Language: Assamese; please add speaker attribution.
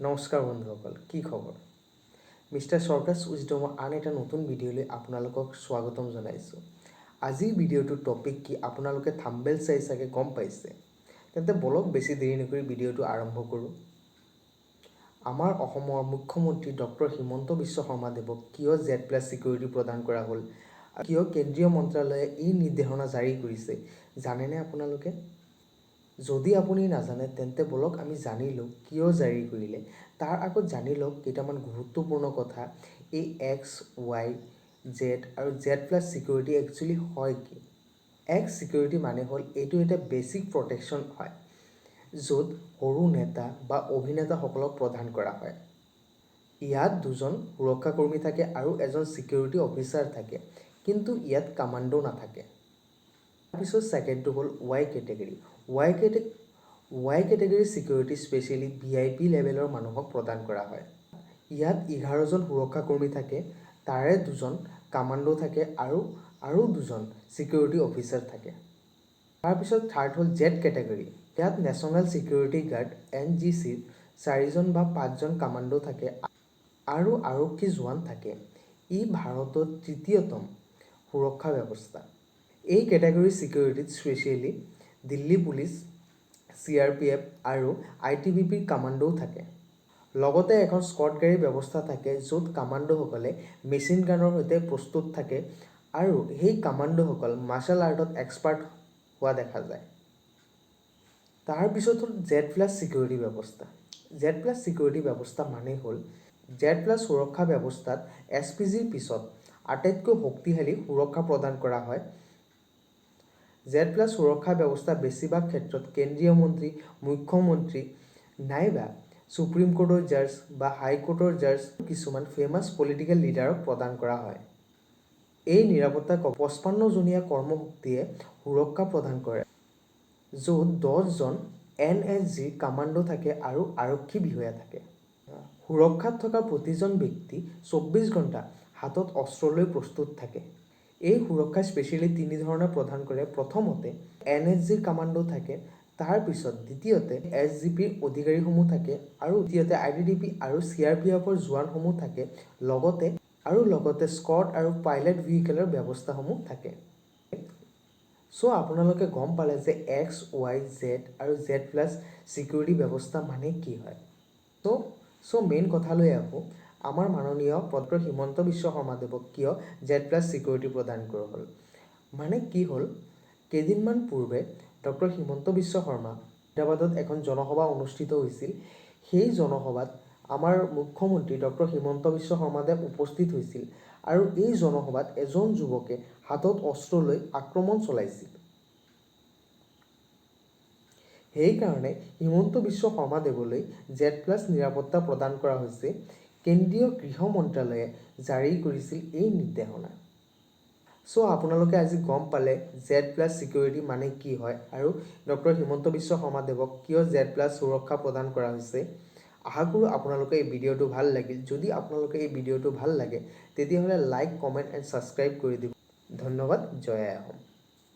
Speaker 1: নমস্কাৰ বন্ধুসকল, কি খবৰ? মিষ্টাৰ চৰকাছ উইজডমৰ আন এটা নতুন ভিডিঅ'লৈ আপোনালোকক স্বাগতম জনাইছোঁ। আজিৰ ভিডিঅ'টোৰ টপিক কি আপোনালোকে থাম্বনেইল চাই চাগে গম পাইছে। তেন্তে বলক, বেছি দেৰি নকৰি ভিডিঅ'টো আৰম্ভ কৰোঁ। আমাৰ অসমৰ মুখ্যমন্ত্ৰী ডক্টৰ হিমন্ত বিশ্ব শৰ্মাদেৱক কিয় জেড প্লাছ ছিকিউৰিটি প্ৰদান কৰা হ'ল, কিয় কেন্দ্ৰীয় মন্ত্ৰালয়ে এই নিৰ্দেশনা জাৰি কৰিছে, জানেনে আপোনালোকে? যদি আপুনি নাজানে, তেন্তে বলক আমি জানি লওঁ কিয় জাৰি কৰিলে। তাৰ আগত জানি লওক কেইটামান গুৰুত্বপূৰ্ণ কথা। এই এক্স, ৱাই, জেড আৰু জেড প্লাছ ছিকিউৰিটি একচুৱেলি হয় কি? এক্স ছিকিউৰিটি মানে হ'ল এইটো এটা বেছিক প্ৰটেকশ্যন হয়, য'ত সৰু নেতা বা অভিনেতাসকলক প্ৰদান কৰা হয়। ইয়াত দুজন সুৰক্ষাকৰ্মী থাকে আৰু এজন ছিকিউৰিটি অফিচাৰ থাকে, কিন্তু ইয়াত কামাণ্ডো নাথাকে। তাৰপিছত ছেকেণ্ডটো হ'ল Y category. Y category security specially VIP লেভেলৰ মানুহক প্ৰদান কৰা হয়। ইয়াত 11জন সুৰক্ষাকৰ্মী থাকে, তাৰে দুজন কামাণ্ডো থাকে আৰু দুজন ছিকিউৰিটি অফিচাৰ থাকে। তাৰপিছত থাৰ্ড হ'ল জেড কেটেগৰী। ইয়াত নেশ্যনেল ছিকিউৰিটি গাৰ্ড, এনজিচিৰ চাৰিজন বা পাঁচজন কামাণ্ডো থাকে আৰু আৰক্ষী জোৱান থাকে। ই ভাৰতৰ তৃতীয়তম সুৰক্ষা ব্যৱস্থা। এই কেটেগৰী ছিকিউৰিটিত স্পেচিয়েলি দিল্লী পুলিচ, চিআৰপিএফ আৰু আইটিবিপিৰ কামাণ্ডোও থাকে। লগতে এখন স্কট গাড়ীৰ ব্যৱস্থা থাকে, য'ত কামাণ্ডোসকলে মেচিন গানৰ সৈতে প্ৰস্তুত থাকে আৰু সেই কামাণ্ডোসকল মাৰ্চেল আৰ্টত এক্সপাৰ্ট হোৱা দেখা যায়। তাৰপিছত হ'ল জেড প্লাছ ছিকিউৰিটি ব্যৱস্থা। জেড প্লাছ ছিকিউৰিটি ব্যৱস্থা মানে হ'ল জেড প্লাছ সুৰক্ষা ব্যৱস্থাত এছপিজিৰ পিছত আটাইতকৈ শক্তিশালী সুৰক্ষা প্ৰদান কৰা হয়। জেড প্লাছ সুৰক্ষা ব্যৱস্থা বেছিভাগ ক্ষেত্ৰত কেন্দ্ৰীয় মন্ত্ৰী, মুখ্যমন্ত্ৰী নাইবা সুপ্ৰিম কোৰ্টৰ জাজ বা হাইকোৰ্টৰ জাজ, কিছুমান ফেমাছ পলিটিকেল লিডাৰক প্ৰদান কৰা হয়। এই নিৰাপত্তা 55জনীয়া কৰ্মশক্তিয়ে সুৰক্ষা প্ৰদান কৰে, য'ত 10জন এনএছজিৰ কামাণ্ডো থাকে আৰু আৰক্ষী বিষয়া থাকে। সুৰক্ষাত থকা প্ৰতিজন ব্যক্তি 24 ঘণ্টা হাতত অস্ত্ৰ লৈ প্ৰস্তুত থাকে। এই সুৰক্ষা স্পেচিয়েলি তিনি ধৰণে প্ৰদান কৰে। প্ৰথমতে এনএছজিৰ কামাণ্ডো থাকে, তাৰপিছত দ্বিতীয়তে এছজিপিৰ অধিকাৰীসমূহ থাকে আৰু তৃতীয়তে আইটিবিপি আৰু চিআৰপিএফৰ জোৱানসমূহ থাকে, লগতে স্কট আৰু পাইলট ভেহিকেলৰ ব্যৱস্থাসমূহ থাকে। চ' আপোনালোকে গম পালে যে এক্স, ৱাই, জেড আৰু জেড প্লাছ ছিকিউৰিটি ব্যৱস্থা মানে কি হয়। চ' মেইন কথালৈ আহোঁ। আমাৰ মাননীয় ডক্টৰ হিমন্ত বিশ্ব শৰ্মাদেৱক কিয় জেড প্লাছ ছিকিউৰিটি প্ৰদান কৰা হ'ল? মানে কি হ'ল, কেইদিনমান পূৰ্বে ডক্টৰ হিমন্ত বিশ্ব শৰ্মা হায়দৰাবাদত এখন জনসভা অনুষ্ঠিত হৈছিল। সেই জনসভাত আমাৰ মুখ্যমন্ত্ৰী ডক্টৰ হিমন্ত বিশ্ব শৰ্মাদেৱ উপস্থিত হৈছিল আৰু এই জনসভাত এজন যুৱকে হাতত অস্ত্ৰ লৈ আক্ৰমণ চলাইছিল। সেইকাৰণে হিমন্ত বিশ্ব শৰ্মাদেৱলৈ জেড প্লাছ নিৰাপত্তা প্ৰদান কৰা হৈছে। কেন্দ্ৰীয় গৃহ মন্ত্ৰালয়ে জাৰি কৰিছিল এই নিৰ্দেশনা। চ' আপোনালোকে আজি গম পালে জেড প্লাছ ছিকিউৰিটি মানে কি হয় আৰু ডক্টৰ হিমন্ত বিশ্ব শৰ্মাদেৱক কিয় জেড প্লাছ সুৰক্ষা প্ৰদান কৰা হৈছে। আশা কৰোঁ আপোনালোকে এই ভিডিঅ'টো ভাল লাগিল। যদি আপোনালোকে এই ভিডিঅ'টো ভাল লাগে, তেতিয়াহ'লে লাইক, কমেণ্ট এণ্ড ছাবস্ক্ৰাইব কৰি দিব। ধন্যবাদ। জয় আই অসম।